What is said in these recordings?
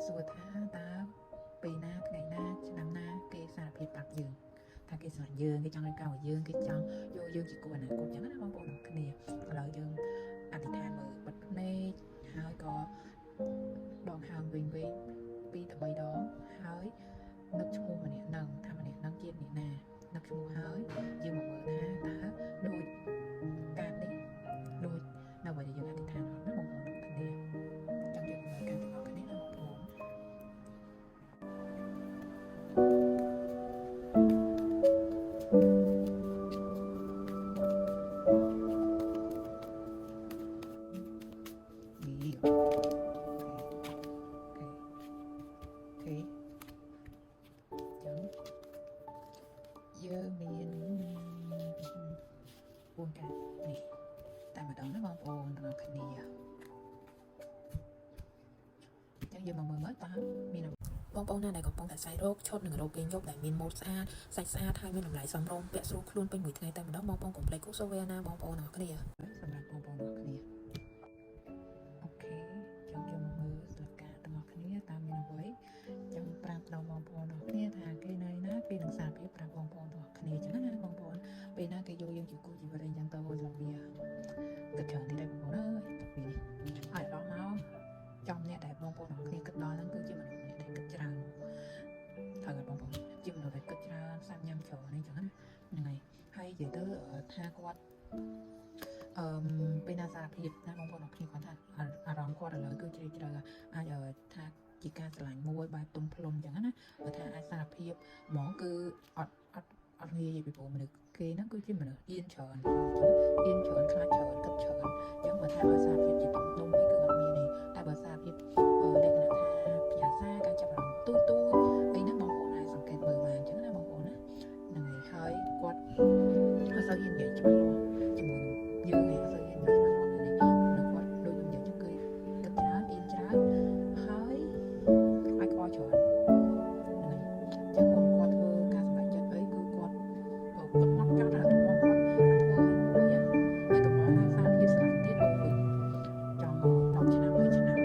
សួរថាតើពេលណាថ្ងៃណាឆ្នាំណាគេសារភាពប្រាប់យើងថាគេស្រឡាញ់យើងគេចង់រៀបការមួយយើងគេចង់យកយើងជាគូអនាគតចឹងណាបងប្អូនទាំងគ្នាឥឡូវយើងអធិដ្ឋានមើលបិទភ្នែកហើយក៏ដងហើមវិញវិញ2ទៅ3ដងហើយនឹកឈ្មោះម្នាក់ហ្នឹងថាម្នាក់ហ្នឹងជាអ្នកណានឹកឈ្មោះហើយយើងមកមើលថាតើដូចកាតនេះដូចនៅអ្វីដែលយើងអធិដ្ឋានអត់ណាបងប្អូនទាំងគ្នាចង់យើងមើលកាតទាំងអស់គ្នាណាបងប្អូន នេះ okay ចឹងយើងមាន4កាតនេះតែម្ដងណាបងប្អូនទាំងអស់គ្នាចឹងយើងមកមើលមើលតើមាន បងប្អូនណាដែលកំពុងតែស្វែងរកឈុតនិងរ៉ូបគេងយប់ដែលមានម៉ូដស្អាតសាច់ស្អាតហើយមានតម្លៃសមរម្យពាក់ស្រួលខ្លួនពេញមួយថ្ងៃតែម្ដងបងប្អូនកុំភ្លេចគូសូវែណាបងប្អូនទាំងអស់គ្នា សម្រាប់បងប្អូនទាំងអស់គ្នា okay ចឹងយើងមកមើលស្លឹកកាតទាំងអស់គ្នាតើមានអ្វីចឹងប្រាប់ដល់បងប្អូនទាំងអស់គ្នាថាគេនៅណាគេនឹងសារភាពប្រាប់បងប្អូនទាំងអស់គ្នាចឹងណាបងប្អូនពេលណាគេយកយើងជាគូជីវិតអីចឹងទៅអូយវាគិតច្រើនទៀតហើយបងប្អូនអើយទៅពីនេះហើយដល់មកចំអ្នកដែលបងប្អូនទាំងអស់គ្នាគិតដល់ហ្នឹងគឺជាមនុស្សម្នាក់ដែលគិតច្រើនត្រូវហើយបងប្អូនជាមនុស្សដែលគិតច្រើនសាប់ញ៉ាំច្រើនអីចឹងណាហ្នឹងហើយហើយនិយាយទៅថាគាត់ អឺពេលណាសារភាពណាបងប្អូនអរគ្នាគាត់ថាអារម្មណ៍គាត់ឥឡូវគឺជ្រាលជ្រៅអាចថាជាការស្រឡាញ់មួយបែបទុំភ្លុំអញ្ចឹងណាបើថាអាចសារភាពហ្មងគឺអត់អត់អត់ងាយទេពីព្រោះមនុស្សគេហ្នឹងគឺជាមនុស្សអៀនច្រើនអៀនច្រើនខ្លាចច្រើនគិតច្រើនអញ្ចឹងបើថាឲ្យសារភាពជាទុំទុំអីគឺអត់មានទេតែបើសារភាពលក្ខណៈថាផ្ញើសារការចាប់អារម្មណ៍ទូចទូចអីហ្នឹងបងប្អូនអាចសង្កេតមើលបានអញ្ចឹងណាបងប្អូនណាហ្នឹងហើយហើយគាត់អត់សូវហ៊ាននិយាយច្បាស់លាស់ជាមួយនឹងយើងឯងអត់សូវហ៊ាននិយាយច្បាស់លាស់នេះនៅគាត់ដូចខ្ញុំនិយាយចឹងគឺគិតច្រើនអៀនច្រើនហើយខ្វាយខ្វល់ច្រើនហ្នឹងហើយចឹងមុនគាត់ធ្វើការសម្រេចចិត្តអីគឺគាត់គាត់មកចត់អាទំនងគាត់ធ្វើឲ្យមួយហើយទំនងថាសារភាពស្រឡាញ់ទៀតអូយចង់10ឆ្នាំ10ឆ្នាំ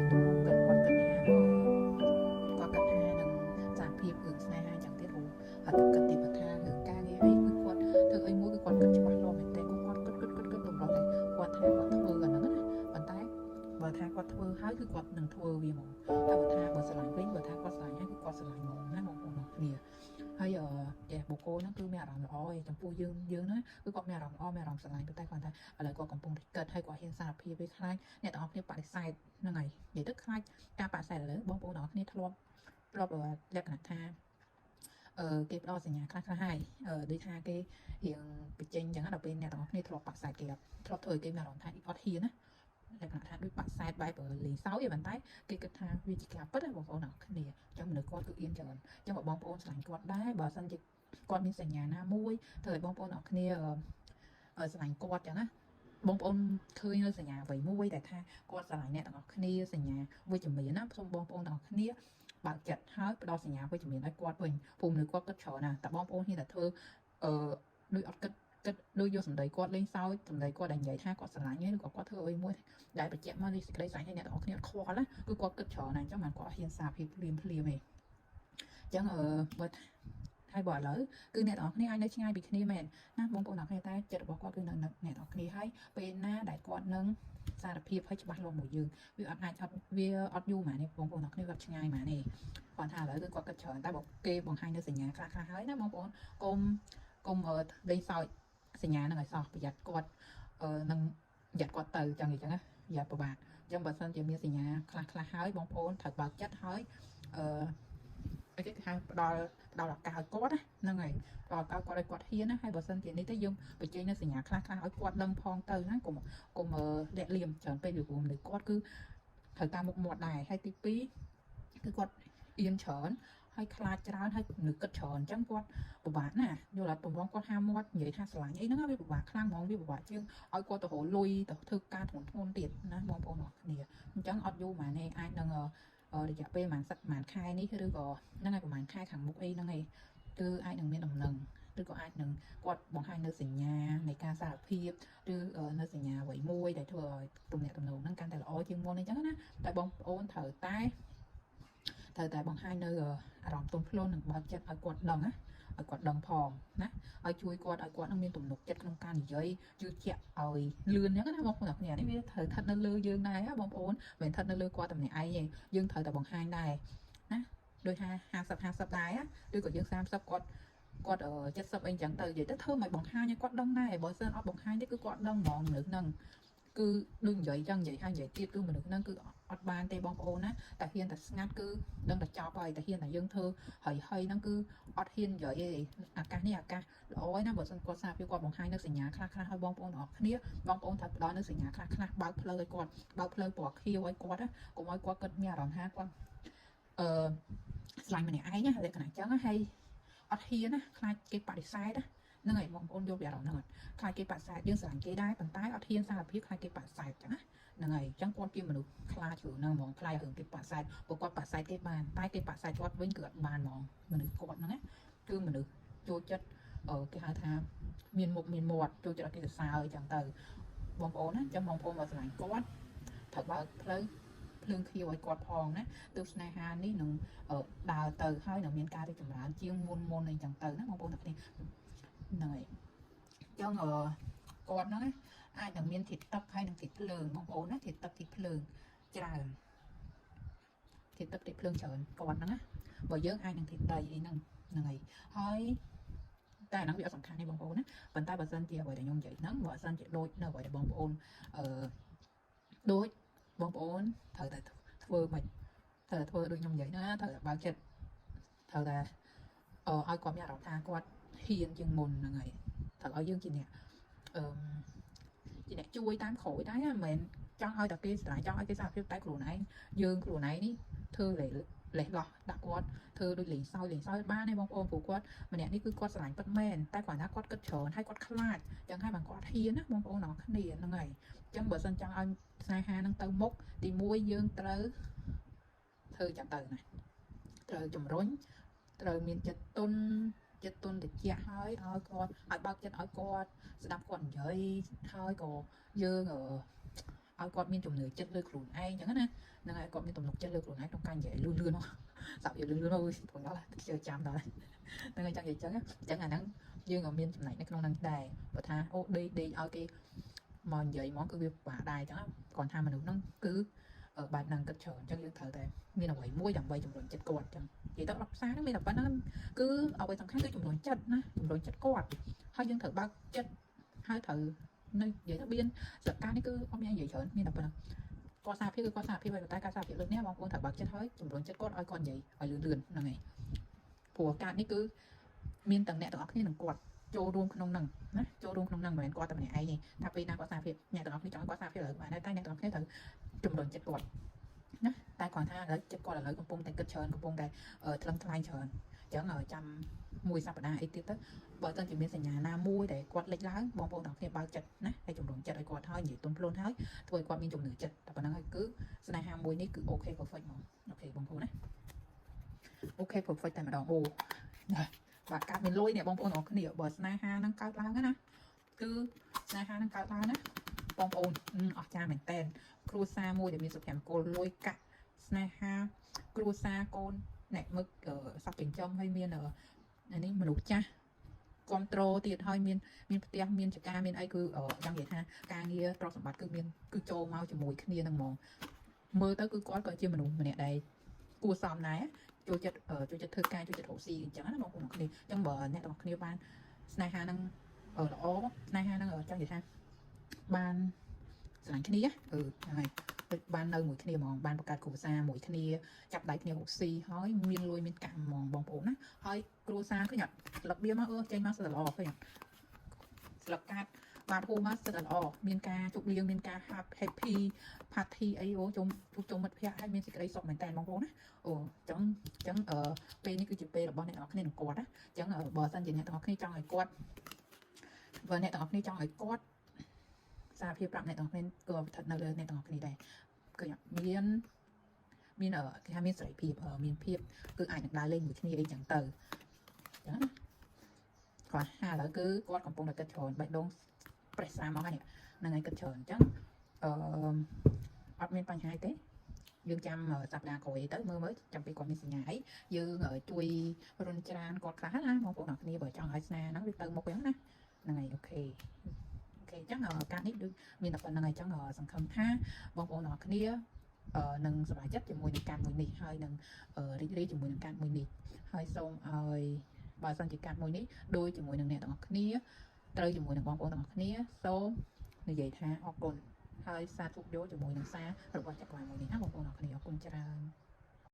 ទំនងគិតគាត់គិតថាគាត់គិតថានឹងសារភាពរឿងស្នេហាចឹងទៀតអូអត់ទៅគិតទៀតបើថារឿងការងារអីគឺគាត់ធ្វើអីមួយគឺគាត់គិតច្បាស់លាស់មែនតើគាត់គិតគិតគិតគិតតម្រុះតែគាត់ថាគាត់ធ្វើអាហ្នឹងណាប៉ុន្តែបើថាគាត់ធ្វើហើយគឺគាត់នឹងធ្វើវាហ្មងតែបើថាបើស្រឡាញ់វិញបើថាគាត់ស្រឡាញ់ហើយគឺគាត់ស្រឡាញ់ហ្មងណាបងប្អូនអរគ្នាហើយអឺចេះបុគ្គលហ្នឹងគឺមានអារម្មណ៍ល្អឯងចំពោះយើងយើងណាគឺគាត់មានអារម្មណ៍ល្អមានអារម្មណ៍ស្រឡាញ់ប៉ុន្តែគាត់ថាឥឡូវគាត់កំពុងតែគិតហើយគាត់ហ៊ានសារភាពវាខ្លាចអ្នកទាំងអស់គ្នាបដិសេធហ្នឹងហើយនិយាយទៅខ្លាចការបដិសេធឥឡូវបងប្អូនទាំងអស់គ្នាធ្លាប់ធ្លាប់លក្ខណៈថាអឺគេផ្ដល់សញ្ញាខ្លះខ្លះហើយអឺដូចថាគេរៀងបញ្ចេញអញ្ចឹងដល់ពេលអ្នកទាំងអស់គ្នាធ្លាប់បដិសេធគេធ្លាប់ធ្វើឲ្យគេមានអារម្មណ៍ថាអត់ហ៊ានណាលក្ខណៈថាដូចបដិសេធបែបលេងសើចឯងប៉ុន្តែគេគិតថាវាជាការពិតណាបងប្អូនទាំងអស់គ្នាអញ្ចឹងមនុស្សគាត់គឺអៀនច្រើនអញ្ចឹងបើបងប្អូនស្រឡាញ់គាត់ដែរបើសិនជាគាត់មានសញ្ញាណាមួយធ្វើឲ្យបងប្អូនទាំងអស់គ្នាស្រឡាញ់គាត់អញ្ចឹងណាបងប្អូនឃើញនៅសញ្ញាអ្វីមួយដែលថាគាត់ស្រឡាញ់អ្នកទាំងអស់គ្នាសញ្ញាវិជ្ជមានណាសូមបងប្អូនទាំងអស់គ្នាបើកចិត្តហើយផ្ដល់សញ្ញាវិជ្ជមានឲ្យគាត់វិញព្រោះមនុស្សគាត់គិតច្រើនណាស់តែបងប្អូនហ៊ានតែធ្វើអឺដូចអត់គិតគិតដូចយកសម្ដីគាត់លេងសើចសម្ដីគាត់ដែលនិយាយថាគាត់ស្រឡាញ់ឬក៏គាត់ធ្វើអ្វីមួយដែលបញ្ជាក់មកនេះសេចក្តីស្រឡាញ់ឲ្យអ្នកទាំងអស់គ្នាអត់ខ្វល់ណាគឺគាត់គិតច្រើនណាស់អញ្ចឹងបានគាត់ហ៊ានសារភាពភ្លាមភ្លាមឯងអញ្ចឹងអឺបើហើយបើឥឡូវគឺអ្នកទាំងអស់គ្នាអាចនៅឆ្ងាយពីគ្នាមែនណាបងប្អូនទាំងអស់គ្នាតែចិត្តរបស់គាត់គឺនៅអ្នកទាំងអស់គ្នាហើយពេលណាដែលគាត់នឹងសារភាពឲ្យច្បាស់លាស់មួយយើងវាអត់អាចអត់វាអត់យូរហ្មងនេះបងប្អូនទាំងអស់គ្នាគាត់ឆ្ងាយហ្មងនេះគាត់ថាឥឡូវគឺគាត់គិតច្រើនតែបើគេបង្ហាញនៅសញ្ញាខ្លះខ្លះហើយណាបងប្អូនកុំកុំលេងសើចសញ្ញាហ្នឹងឲ្យសោះប្រយ័ត្នគាត់នឹងប្រយ័ត្នគាត់ទៅចឹងអញ្ចឹងណាប្រយ័ត្នពិបាកអញ្ចឹងបើសិនជាមានសញ្ញាខ្លះខ្លះហើយបងប្អូនត្រូវបើកចិត្តហើយអឺអីគេហៅផ្ដល់ផ្ដល់ឱកាសឲ្យគាត់ណាហ្នឹងហើយផ្ដល់ឱកាសគាត់ឲ្យគាត់ហ៊ានណាហើយបើសិនជានេះទៅយើងបញ្ចេញនៅសញ្ញាខ្លះខ្លះឲ្យគាត់ដឹងផងទៅណាកុំកុំលាក់លៀមច្រើនពេកពីព្រោះមនុស្សគាត់គឺត្រូវតាមមុខមាត់ដែរហើយទី2គឺគាត់អៀនច្រើនហើយខ្លាចច្រើនហើយនឹកគិតច្រើនអញ្ចឹងគាត់ពិបាកណាស់យល់អត់បំរងគាត់ហាមាត់និយាយថាស្រឡាញ់អីហ្នឹងវាពិបាកខ្លាំងហ្មងវាពិបាកជាងឲ្យគាត់ទៅរកលុយទៅធ្វើការធ្ងន់ធ្ងរទៀតណាបងប្អូនអរគ្នាអញ្ចឹងអត់យូរហ្មងទេអាចនឹងរយៈពេលប្រហែលសិតប្រហែលខែនេះឬក៏ហ្នឹងហើយប្រហែលខែខាងមុខអីហ្នឹងឯងគឺអាចនឹងមានដំណឹងឬក៏អាចនឹងគាត់បង្ហាញនៅសញ្ញានៃការសារភាពឬនៅសញ្ញាអ្វីមួយដែលធ្វើឲ្យទំនាក់ទំនងហ្នឹងកាន់តែល្អជាងមុនអញ្ចឹងណាតែបងប្អូនត្រូវតែ ត្រូវតែបង្ហាញនៅអារម្មណ៍ទន់ភ្លន់និងបើកចិត្តឲ្យគាត់ដឹងណាឲ្យគាត់ដឹងផងណាឲ្យជួយគាត់ឲ្យគាត់នឹងមានទំនុកចិត្តក្នុងការនិយាយជឿជាក់ឲ្យលឿនអញ្ចឹងណាបងប្អូនទាំងគ្នានេះវាត្រូវស្ថិតនៅលើយើងដែរណាបងប្អូនមិនស្ថិតនៅលើគាត់តែម្នាក់ឯងទេយើងត្រូវតែបង្ហាញដែរណាដូចថា50 50ដែរឬក៏យើង30គាត់គាត់70អីចឹងទៅនិយាយទៅធ្វើឲ្យបង្ហាញឲ្យគាត់ដឹងដែរបើសិនអត់បង្ហាញទេគឺគាត់ដឹងហ្មងមនុស្សហ្នឹងគឺដូចនិយាយចឹងនិយាយហើយនិយាយទៀតគឺមនុស្សហ្នឹងគឺអត់បានទេបងប្អូនណាតែហ៊ានតែស្ងាត់គឺដឹងតែចប់ហើយតែហ៊ានតែយើងធ្វើហើយហើយហ្នឹងគឺអត់ហ៊ាននិយាយទេអាកាសនេះអាកាសល្អហើយណាបើសិនគាត់សារភាពគាត់បង្ហាញនៅសញ្ញាខ្លះខ្លះឲ្យបងប្អូនទាំងអស់គ្នាបងប្អូនត្រូវផ្ដល់នៅសញ្ញាខ្លះខ្លះបើកផ្លូវឲ្យគាត់បើកផ្លូវពណ៌ខៀវឲ្យគាត់ណាកុំឲ្យគាត់គិតមានអារម្មណ៍ថាគាត់អឺស្លាញ់ម្នាក់ឯងណាលក្ខណៈអញ្ចឹងហើយអត់ហ៊ានណាខ្លាចគេបដិសេធណាហ្នឹងហើយបងប្អូនយល់ពីអារម្មណ៍ហ្នឹងអត់ខ្លាចគេបដិសេធយើងស្រឡាញ់គេដែរប៉ុន្តែអត់ហ៊ានសារភាពខ្លាចគេបដិសេធអញ្ចឹងណាហ្នឹងហើយអញ្ចឹងគាត់ជាមនុស្សខ្លាចរឿងហ្នឹងហ្មងខ្លាចរឿងគេបដិសេធព្រោះគាត់បដិសេធគេបានតែគេបដិសេធគាត់វិញគឺអត់បានហ្មងមនុស្សគាត់ហ្នឹងណាគឺមនុស្សចូលចិត្តអឺគេហៅថាមានមុខមានមាត់ចូលចិត្តឲ្យគេសរសើរអញ្ចឹងទៅបងប្អូនណាអញ្ចឹងបងប្អូនមកស្រឡាញ់គាត់ត្រូវបើកផ្លូវភ្លើងខៀវឲ្យគាត់ផងណាទើបស្នេហានេះនឹងដើរទៅហើយនឹងមានការរីកចម្រើនជាងមុនមុនអីចឹងទៅណាបងប្អូនទាំងគ្នាហ្នឹងហើយអញ្ចឹងអឺគាត់ហ្នឹងអាចនឹងមានធាតុទឹកហើយនឹងធាតុភ្លើងបងប្អូនណាធាតុទឹកធាតុភ្លើងច្រើនធាតុទឹកធាតុភ្លើងច្រើនគាត់ហ្នឹងណាបើយើងអាចនឹងធាតុដីអីហ្នឹងហ្នឹងហើយហើយតែអាហ្នឹងវាអត់សំខាន់ទេបងប្អូនណាប៉ុន្តែបើសិនជាអ្វីដែលខ្ញុំនិយាយហ្នឹងបើសិនជាដូចនៅអ្វីដែលបងប្អូនអឺដូចបងប្អូនត្រូវតែធ្វើមិនត្រូវតែធ្វើដូចខ្ញុំនិយាយហ្នឹងណាត្រូវតែបើកចិត្តត្រូវតែអឺឲ្យគាត់មានអារម្មណ៍ថាគាត់ហ៊ានជាងមុនហ្នឹងហើយត្រូវឲ្យយើងជាអ្នកអឺជាអ្នកជួយតាមក្រោយដែរមិនមែនចង់ឲ្យតែគេស្រឡាញ់ចង់ឲ្យគេសារភាពតែខ្លួនឯងយើងខ្លួនឯងនេះធ្វើលេលេះលោះដាក់គាត់ធ្វើដូចលេងសើចលេងសើចបានទេបងប្អូនព្រោះគាត់ម្នាក់នេះគឺគាត់ស្រឡាញ់ពិតមែនតែគ្រាន់ថាគាត់គិតច្រើនហើយគាត់ខ្លាចចឹងហើយបានគាត់ហ៊ានណាបងប្អូនទាំងគ្នាហ្នឹងហើយចឹងបើសិនចង់ឲ្យស្នេហាហ្នឹងទៅមុខទី1យើងត្រូវធ្វើចាំទៅណាត្រូវជំរុញត្រូវមានចិត្តទុនចិត្តទុនតិចហើយឲ្យគាត់ឲ្យបើកចិត្តឲ្យគាត់ស្ដាប់គាត់និយាយហើយក៏យើងឲ្យគាត់មានជំនឿចិត្តលើខ្លួនឯងចឹងណាហ្នឹងហើយគាត់មានទំនុកចិត្តលើខ្លួនឯងក្នុងការនិយាយលឿនលឿនមកសាប់យលឿនលឿនមកព្រោះដល់ជឿចាំដល់ហ្នឹងហើយចង់និយាយចឹងចឹងអាហ្នឹងយើងក៏មានចំណែកនៅក្នុងហ្នឹងដែរបើថាអូដេកដេកឲ្យគេមកនិយាយហ្មងគឺវាពិបាកដែរចឹងគាត់ថាមនុស្សហ្នឹងគឺបែបហ្នឹងគិតច្រើនអញ្ចឹងយើងត្រូវតែមានអ្វីមួយដើម្បីជំរុញចិត្តគាត់អញ្ចឹងនិយាយទៅដល់ផ្សារហ្នឹងមានតែប៉ុណ្្នឹងគឺអ្វីសំខាន់គឺជំរុញចិត្តណាជំរុញចិត្តគាត់ហើយយើងត្រូវបើកចិត្តហើយត្រូវនៅនិយាយទៅមានសកម្មនេះគឺអត់មាននិយាយច្រើនមានតែប៉ុណ្្នឹងគាត់សារភាពគឺគាត់សារភាពហើយតែការសារភាពលើកនេះបងប្អូនត្រូវបើកចិត្តហើយជំរុញចិត្តគាត់ឲ្យគាត់និយាយឲ្យលឿនលឿនហ្នឹងហើយព្រោះការនេះគឺមានទាំងអ្នកទាំងអស់គ្នានិងគាត់ចូលរួមក្នុងហ្នឹងណាចូលរួមក្នុងហ្នឹងមិនមែនគាត់តែម្នាក់ឯងទេថាពេលណាគាត់សារភាពអ្នកទាំងអស់គ្នាចង់ឲ្យគាត់សារភាពឥឡូវបានតែអ្នកទាំងអស់គ្នាត្រូវជំរុញចិត្តគាត់ណាតែគាត់ថាឥឡូវចិត្តគាត់ឥឡូវកំពុងតែគិតច្រើនកំពុងតែថ្លឹងថ្លែងច្រើនអញ្ចឹងចាំមួយសប្តាហ៍អីទៀតទៅបើតើជាមានសញ្ញាណាមួយដែលគាត់លេចឡើងបងប្អូនទាំងគ្នាបើកចិត្តណាហើយជំរុញចិត្តឲ្យគាត់ហើយនិយាយទន់ភ្លន់ហើយធ្វើឲ្យគាត់មានជំនឿចិត្តតែប៉ុណ្្នឹងហើយគឺស្នេហាមួយនេះគឺ OK perfect ហ្មង OK បងប្អូនណា OK perfect តែម្ដងអូបាទកាត់មានលុយនេះបងប្អូនទាំងគ្នាបើស្នេហានឹងកើតឡើងណាគឺស្នេហានឹងកើតឡើងណាបងប្អូនអស្ចារ្យមែនតែនគ្រួសារមួយដែលមានសុភមង្គលលុយកាក់ស្នេហាគ្រួសារកូនអ្នកមឹកសត្វចិញ្ចឹមហើយមាននេះមនុស្សចាស់គ្រប់ត្រូលទៀតហើយមានមានផ្ទះមានចការមានអីគឺចង់និយាយថាការងារទ្រព្យសម្បត្តិគឺមានគឺចូលមកជាមួយគ្នានឹងហ្មងមើលទៅគឺគាត់ក៏ជាមនុស្សម្នាក់ដែលគួរសមដែរចូលចិត្តចូលចិត្តធ្វើការចូលចិត្តរកស៊ីអញ្ចឹងណាបងប្អូនគ្នាអញ្ចឹងបើអ្នកទាំងគ្នាបានស្នេហានឹងល្អស្នេហានឹងចង់និយាយថាបានស្រឡាញ់គ្នាអឺហ្នឹងហើយបាននៅមួយគ្នាហ្មងបានបង្កើតគ្រួសារមួយគ្នាចាប់ដៃគ្នារកស៊ីហើយមានលុយមានកាក់ហ្មងបងប្អូនណាហើយគ្រួសារឃើញអត់ស្លឹកបៀមកអឺចេញមកសិតល្អឃើញអត់ស្លឹកកាត់បាទហូមកសិតល្អមានការជប់លៀងមានការ happy party អីអូជុំជួបជុំមិត្តភ័ក្តិហើយមានសេចក្តីសុខមែនតើបងប្អូនណាអូអញ្ចឹងអញ្ចឹងអឺពេលនេះគឺជាពេលរបស់អ្នកទាំងអស់គ្នានឹងគាត់ណាអញ្ចឹងបើសិនជាអ្នកទាំងអស់គ្នាចង់ឲ្យគាត់បើអ្នកទាំងអស់គ្នាចង់ឲ្យគាត់សារភាពប្រាប់អ្នកទាំងអស់គ្នាក៏ស្ថិតនៅលើអ្នកទាំងអស់គ្នាដែរគឺមានមានគេថាមានសេរីភាពមានភាពគឺអាចនឹងដើរលេងមួយគ្នាអីចឹងទៅអញ្ចឹងណាគាត់ហាឥឡូវគឺគាត់កំពុងតែគិតច្រើនបេះដូងប្រេះស្រាមកហើយនេះហ្នឹងហើយគិតច្រើនអញ្ចឹងអឺអត់មានបញ្ហាទេ យើងចាំសប្តាហ៍ក្រោយទៅមើលមើលចាំពេលគាត់មានសញ្ញាអីយើងជួយរុនច្រានគាត់ខ្លះណាបងប្អូនអរគ្នាបើចង់ឲ្យស្នាហ្នឹងវាទៅមុខអញ្ចឹងណាហ្នឹងហើយ OK OK អញ្ចឹងកាតនេះដូចមានតែប៉ុណ្្នឹងហើយអញ្ចឹងសង្ឃឹមថាបងប្អូនអរគ្នានឹងសប្បាយចិត្តជាមួយនឹងកាតមួយនេះហើយនឹងរីករាយជាមួយនឹងកាតមួយនេះហើយសូមឲ្យបើសិនជាកាតមួយនេះដូចជាមួយនឹងអ្នកទាំងអស់គ្នាត្រូវជាមួយនឹងបងប្អូនទាំងអស់គ្នាសូមនិយាយថាអរគុណហើយសាធុយកជាមួយនឹងសាររបស់ចក្រវាលមួយនេះណាបងប្អូនអរគ្នាអរគុណច្រើន។